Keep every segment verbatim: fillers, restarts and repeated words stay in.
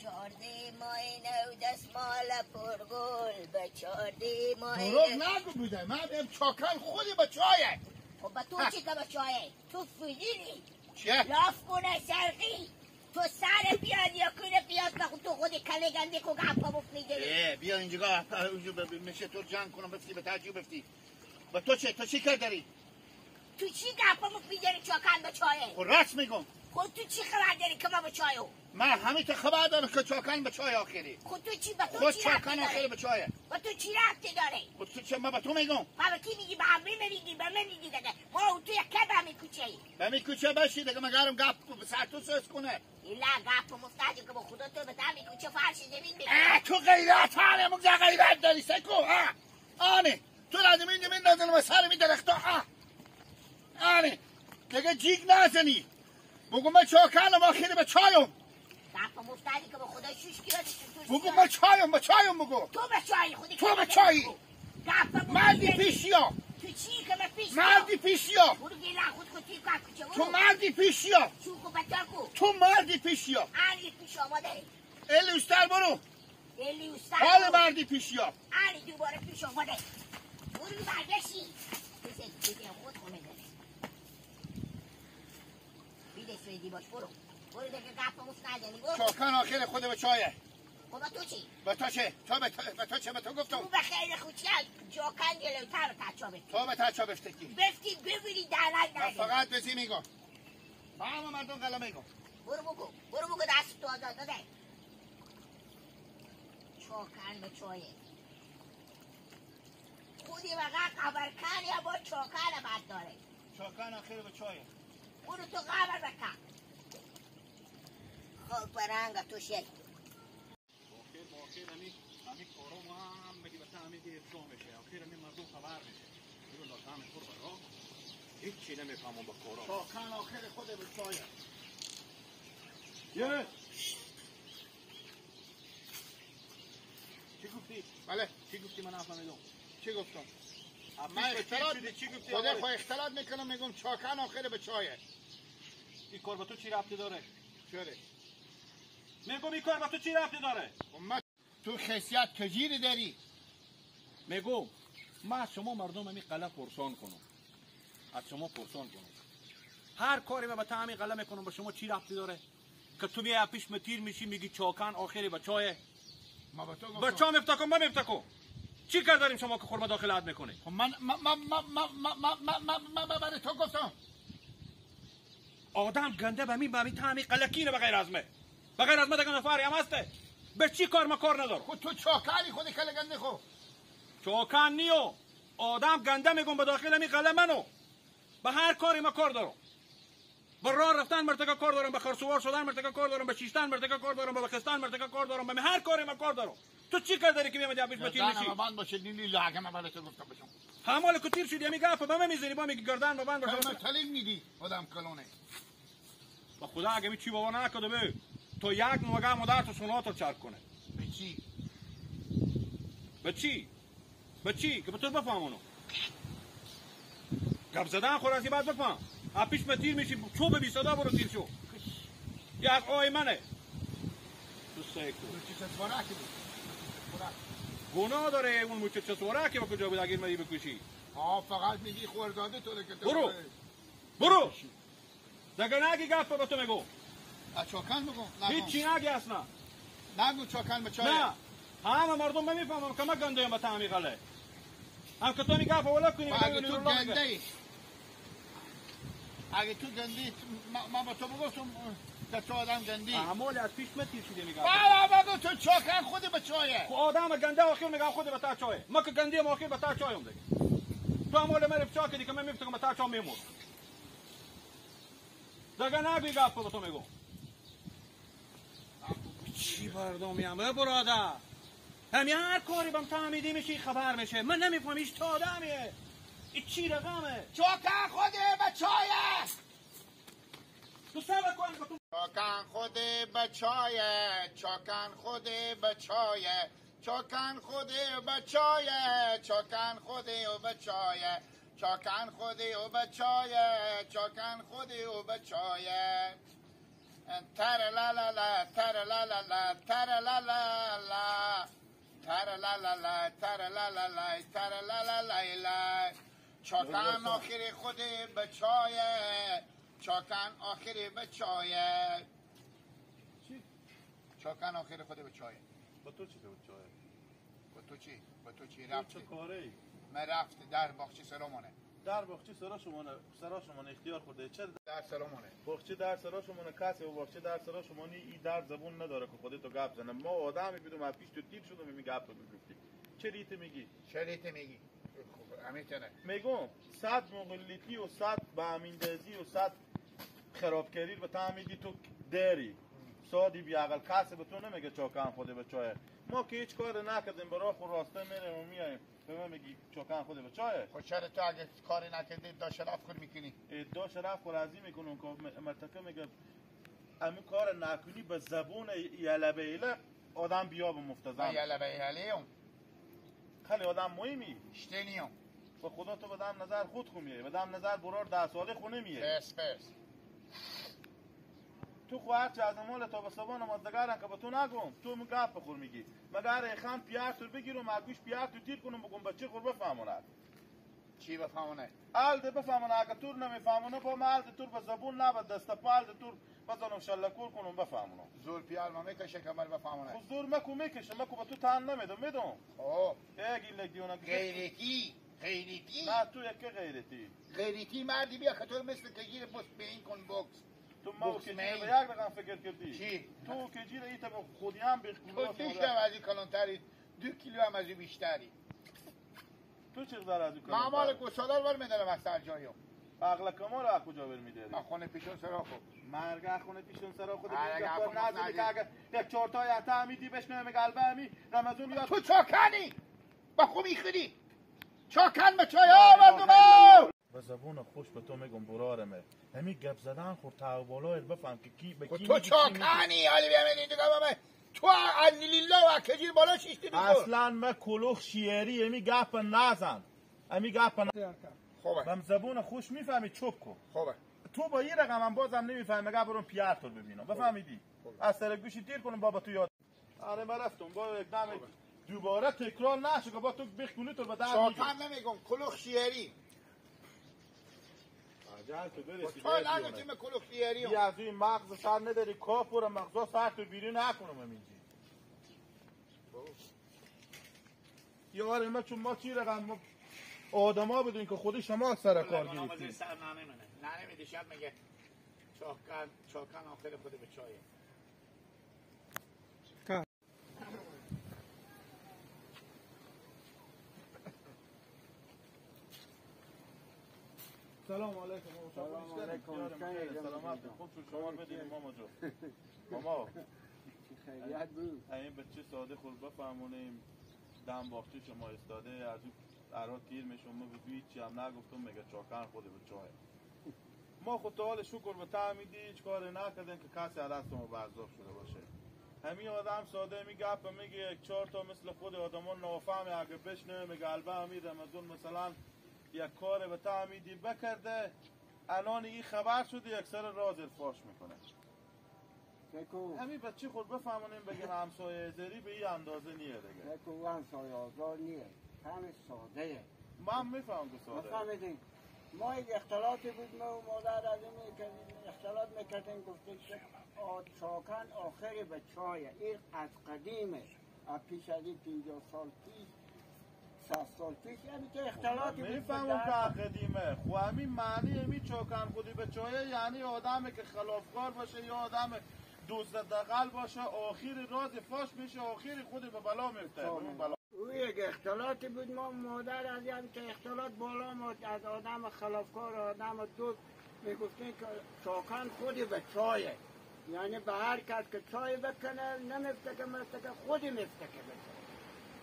چاردی ماهی نو دسمال پرگل، به چاردی ماهی دروغ نو- نگو بوده، من بیم چاکان خودی به چایه. خب به تو ها. چی که به چایه؟ تو فیلیلی. چیه؟ لاف کنه سرقی. تو سر پیاد یا کنه پیاد نخو، تو خودی کله گندی کو گپ مفت می‌گیری. اه، بیا اینجا، اونجا ب-، ب-، میشه تو جنگ کنم، بفتی به تاجی بفتی. به تو چه؟ تو چی کار داری؟ تو چی گپ مفت می‌گیری چاکان به چایه؟ خب راست می‌گم. خب تو چی خبر داری که ما به چایو؟ من همین تو خبر دارم که چاکان به چای آخری. خب تو چی به تو خود چی ربطی چاکان داره؟ آخر به چایه. به تو چی ربطی داره؟ خب تو چه، من به تو می‌گم. ما به کی می‌گی؟ به همه می‌گی، به من می‌گی دیگه. ما و تو یک به همین کوچه ای. به همین کوچه باشی دیگه، مگرم گپ سر تو سوز کنه. الا گپ مفتادی که به خدا تو به همین کوچه فرش زمین می‌گی. اه، تو غیرت هره، مگه غیرت داری سکو، ها؟ آنه. تو را دمین دمین نزنم سر می درختا، آه. آره. دیگه جیگ نزنی. بگو من چاکانم آخر به چایم. گپ مفتادی که به خدا شوش گیرد تو. بگو من چایم، به چایم بگو. تو به چایی خودی تو که به چایی. گپ مردی پیشیا. تو چی که به پیش مردی پیشیا. برو گیلا خود خود تی کار کجا برو. تو مردی پیشیا. چون کو بچار کو. تو مردی پیشیا. آنی پیش آمده. الی اوستر برو. الی اوستر حال برو. مردی پیشیا. آنی دوباره پیش آمده. برو برگشتی. بزن، بزن، خود خونه داره. بیده سویدی باش، برو. برو دیگه گپ مفت نزنی، برو. چاکان آخر خود به چایه. خب به تو چی؟ به تو چه؟ تو به تو، به تو چه؟ به تو گفتم. تو به خیر خود چی؟ چاکان جلوتر به تچا بفتی. تو به تچا بفتی کی؟ بفتی ببینی دانای من نده. فقط بزی میگم. با همه مردم قلمه گم. برو بگو، برو بگو دست تو آزاد نده. چاکان به چایه. خودی وقت قبر کن یا با چاکان بد داره. چاکان آخر به چایه. برو تو قبر بکن. خب برنگ تو شد. آخر، آخر همی، همی کارا ما هم بگی بتا همی دیر جا می‌شه. آخر همی مردم خبر می‌شه. بگو لا کام خور برا. هیچ چی نمی‌فهمم با کارا. چاکان آخر خود به چایه. یه. چی گفتی؟ بله. چی گفتی من نفهمیدم. چی گفتم؟ من اختلاط شدی، چی گفتی خدا آقای؟ خو اختلاط می‌کنم، می‌گم چاکان آخر به چایه. این کار به تو چی ربطی داره؟ چرا؟ می‌گم این کار به تو چی ربطی داره؟ خب من تو خاصیت کجیری داری؟ می‌گم، من از شما مردم همی قلعه پرسان کنم. از شما پرسان کنم. هر کاری من به تا همی قلعه می‌کنم، به شما چی ربطی داره؟ که تو میای پیش من تیر می‌شی، می‌گی چاکان آخری به چایه. ما به تو گفتم. به چا می‌فتکم، ما می‌فتکم. چی کار داریم شما که خورما داخل حد می‌کنی؟ خب من، من، من برای تو گفتم. آدم گنده به می، به می تا همی قلعه کینه بغیر از من. بغیر از من دگه نفری هم هسته؟ به چی کار ما کار ندارم؟ خود تو چاکانی خودی کله گنده خو. چاکان نیو. آدم گنده می‌گم به داخل می قلعه منو. به هر کاری ما کار دارم. به راه رفتن مرتکه کار دارم، به خرسوار شدن مرتکه کار دارم، به شیشتن مرتکه کار دارم، به بخستن مرتکه کار دارم، به هر کاری ما کار دارم. تو چی کار داری که می‌آمدی پیش ما تیر گردن می‌شی؟ ما بند باشه، لیلی لاگه ما برای تو گفتم بشم. همال که تیر شدی، همی گپ به من می‌زنی، با میگی گردن ما بند باشه. تو تلیل می‌دی، آدم کلونه. به خدا اگه می چی باور نکرده به، تو یک موقع مادر تو سونات رو چرک کنه. به چی؟ به چی؟ به چی؟ که به تو بفهمونو. گپ زدن خور از این بعد بفهم. از پیش من تیر می‌شی، چو به بیست صدا برو تیر شو. یه از آی منه. تو سیکو. تو چی چسوارا کی بود؟ گناه داره اون موچه چسوارا که با کجا بود اگه مری بکشی؟ آه، فقط می‌گی خورداده تو رو که تو برو. برو. برو. دگه نگی گپ به تو میگو. ا چاکان بگو. نگو. هیچی نگی اصلا. نگو چاکان به چای. نه. همه مردم من می‌فهمم که من گنده ام به تعمی غله. هم که تو می گپ ولا کنی، خب اگه تو گنده ای، اگه تو گندی، ما، ما به تو بگفتم که تو آدم گندی. اعمال از پیش من تیر شده می‌گم. بابا بگو تو چاکان خودی به چایه. خب آدم گنده آخر می‌گم خودی به تا چایه. ما که گندی ام آخر به تا چایم دیگه. تو اعمال من رو چا کردی که من می‌فتم به تا چا می‌مرد. دگه نگوی گپ به تو میگم. چی مردمی همه برادر؟ همی هر کاری بم تعمیدی می‌شی خبر می‌شه. من نمی‌فهمم هیچ تا آدمیه. این چی رقمه؟ چاکان خودی به چایه. تو صبر کن که تو چاکان خودی به چایه، چاکان خودی به چایه، چاکان خودی به چایه، چاکان خودی به چایه، چاکان خودی به چایه، چاکان خودی به چایه. تر لا لا لا، تر لا لا لا، تر لا لا لا. تر لا لا لا، تر لا لا لا، تر لا لا لا لا. چاکن آخر خود به چایه. چاکن آخر به چایه. چی؟ چاکن آخر خود به چایه. با تو چی تو به چایه؟ با تو چی؟ با تو چی تو رفتی؟ چه کاره ای؟ من رفت در باغچه سرامونه. در باغچه سرا شمانه، سرا شمانه اختیار خورده. چه در سرامونه؟ باغچه در سرا شمانه، کسی و باغچه در سرا شمانی ای در زبون نداره که خودتو گپ زنه. ما آدمی بدون، ما پیش تو تیر شدم، می گپ رو گفتی. چه ریت میگی؟ چه ریت میگی؟ خب، همین تنه. میگم، صد مغلطی و صد به همین دزی و صد خرابکاری به تو میگی تو داری. سادی بی‌عقل، کسی به تو نمیگه چاکن خود به چایه. ما که هیچ کار نکردیم، برای خود راسته می‌ریم و میایم. به من میگی چاکن خود به چایه. خب چرا تو اگه کاری نکردی، دا شرف خود می‌کنی؟ اه، دا شرف خود ازی می‌کنم که م-، مرتکه میگه، امو کار نکنی به زبون یله به یله آدم بیا به مفتزم. من یله به یله هم. خیلی آدم مهمی. اشته نیام. به خدا تو بدم نظر خود خو میه، بدم نظر برار ده ساله خو نمیه. بس، بس. تو خو هرچی از مال تا به سبا نمازدگارن که به تو نگم، تو من گپ بخور میگی. مگر خم پیار تو بگیرم، از گوش پیار تو تیر کنم، بگم بچه خور بفهمونه. چی بفهمونه؟ حال ده بفهمونه، اگه تور نمیفهمونه، با من حال ده تور به زبون نه، به دست پا حال ده تور بزنم، شلکور کنم، بفهمونه. زور پیال ما می‌کشه که مر بفهمونه. خو زور مکو می‌کشه، مکو به تو تان نمیدم، میدم. خب. یک این لک دیونه که غیرتی، غیرتی. نه، تو یک غیرتی. غیرتی مردی بیا که تو مثل که گیر بس به این کن بوکس. تو ما بوکس که جیره مین. به یک رقم فکر کردی. چی؟ تو که جیره ایتا به خودی هم بیخ تو کلوس دیش آره. از این کلانتری، دو کیلو هم از این بیشتری. تو چقدر از او کلانتر؟ من مال گوساله رو برمی‌دارم از سر جایم. عقل کمال از کجا برمی‌داری؟ از خونه پیشون سرا خو. مرگ از خونه پیشون سرا خود. آره، دیگه اگه کار خونه نزدیک نزدیک. اگه یک چهار تا یا تا همی دی بشنوه میگه البه همی رمضان یاد تو چاکنی؟ با خو می‌خوری. چاکن به چای ها مردم ها. به زبون خوش به تو میگم برارمه. همی گپ زدن خور تا و بالای بفهم که کی به خو کی تو می‌گی، چی می‌گی. چاکنی؟ حالی بیا من اینجا گپ همه. تو الحمدلله و کجیر بالا شیشتی بکن. اصلاً من کلوخ شیری همی گپ نزن. همی گپ ن-، خوبه. بم زبون خوش می‌فهمی، چوب کن. خوبه. تو با این رقم هم بازم نمی‌فهمی، مگه برون پیار تو ببینم. خوبه. بفهمیدی؟ خوبه. از سر گوشی تیر کنم، بابا تو یاد. آره، من رفتم. با یک دم دوباره تکرار نشه که با تو بخونی تو به درد می‌گم. چاکن نمیگم، کلوخ شیری. عجل تو برسی تو به نگو دیونه. تیم کلوخ شیری. بیا از این مغز سر نداری، کاپور مغزا سر تو بیرون نکنم همینجی. یه آره، ما چون ما چی رقم ما آدما بدون که خودی شما سر کار گرفتیم. سر ننه منه. ننه می‌ده شب میگه چاکن، چاکن آخر خود به چایه. سلام علیکم. سلام علیکم. خیلی سلامت. خوب شد شما بدین ماما جان. ماما. خیریت بود. این بچه ساده خور بفهمونیم. دم باغچه شما استاده، از او ارا تیر می‌شم، من به تو هیچی هم نگفتم، میگه چاکن خود به چایه. ما خود تا حال شکر به تعمیدی هیچ کاری نکردیم که کسی از دست ما برداشت شده باشه. همین آدم ساده می گپ میگه، یک چهار تا مثل خود آدمان نافهمه، اگه بشنوه میگه البه همین رمضان مثلاً یک کار به تعمیدی بکرده، الان این خبر شده یک سر راز فاش می‌کنه. بگو. همین بچه خود بفهمونیم بگیم همسایه زری به این اندازه نیه دیگه. بگو، همسایه آزار نیه. همین ساده یه. من می‌فهمم که ساده. بفهمیدین. ما یک اختلاطی بود، ما و مادر از این می‌کردیم، اختلاط می‌کردیم، گفتیم که آ-، چاکن آخری به چایه. این از قدیمه. از پیش از این پنجاه سال پیش، صد سال پیش، یعنی که اختلاطی بود. می‌فهمم که قدیمه. خو همین معنی همین چاکن خودی به چایه، یعنی آدمی که خلافکار باشه یا آدم دزد دغل باشه، آخر راز فاش می‌شه، آخر خودی به بلا میفته. او یک اختلاطی بود، ما مادر از یعنی که اختلاط بالا ما از آدم خلافکار، آدم دزد می‌گفتیم که چاکن خودی به چایه. یعنی به هر کس که چای بکنه، نمیفته که مفته که خودی مفته که بکنه.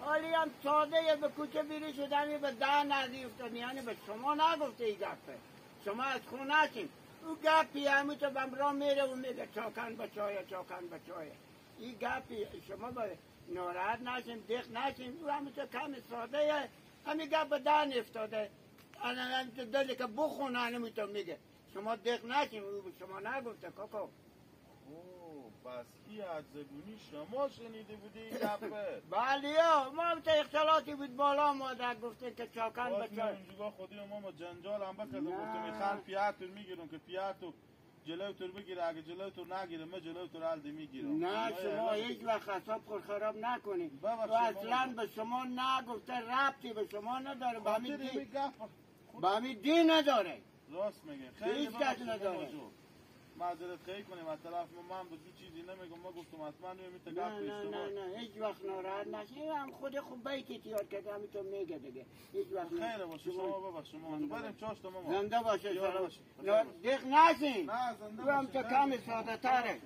حالی هم ساده یه به کوچه بیری شدنی به ده نزدی افتادی، یعنی به شما نگفته ای گپه. شما از خون نشین. او گپی همون تو بم را میره و میگه چاکن به چایه، چاکن به چایه. این گپی شما به ناراحت نشین، دق نشین. او همون تو کم ساده یه، همین گپ به ده نیفتاده. الان هم تو دلی که بخونه، همون تو میگه. شما دق نشین، او به شما نگفته کاکا. او پس کی عجزگونی شما شنیده بودی این گپه؟ بله، یا، ما هم تا اختلاطی بود بالا، ما در گفتن که چاکن باز بچه. من اونجا خودی ما، ما جنجال هم بکردم، نه. گفتم: «می‌خوام پیاتون می‌گیرم که پیاتو جلو تو رو بگیره، اگه جلو تو رو نگیره، من جلو تو رو الده می‌گیرم.» نه، نه، شما نه. هیچ وقت اعصاب خود خراب نکنید. ببخشید، تو اصلاً بابا. به شما نگفته، ربطی به شما نداره، به همین خاطر دی-، همین گپ خود به همین دی نداره. راست میگه. به خیلی هیچ کس ببخشید، نداره. بابا جون. معذرت خواهی کنیم از طرف ما، من به تو چیزی نمیگم، ما گفتم حتماً می‌تونه نه، گپ نه، اشتباه. نه، نه، هیچ وقت ناراحت نشید. هم خود خوب بیتی تیار کرده، همین تو میگه دیگه. هیچ وقت نه. خیره باشه، شما شما ببخش، شما زنده. بریم چاش تمام. زنده باشه، یاد سلام. باشه. نه، دق نشین. نه، زنده تو هم باشه. تو کم ساده تره.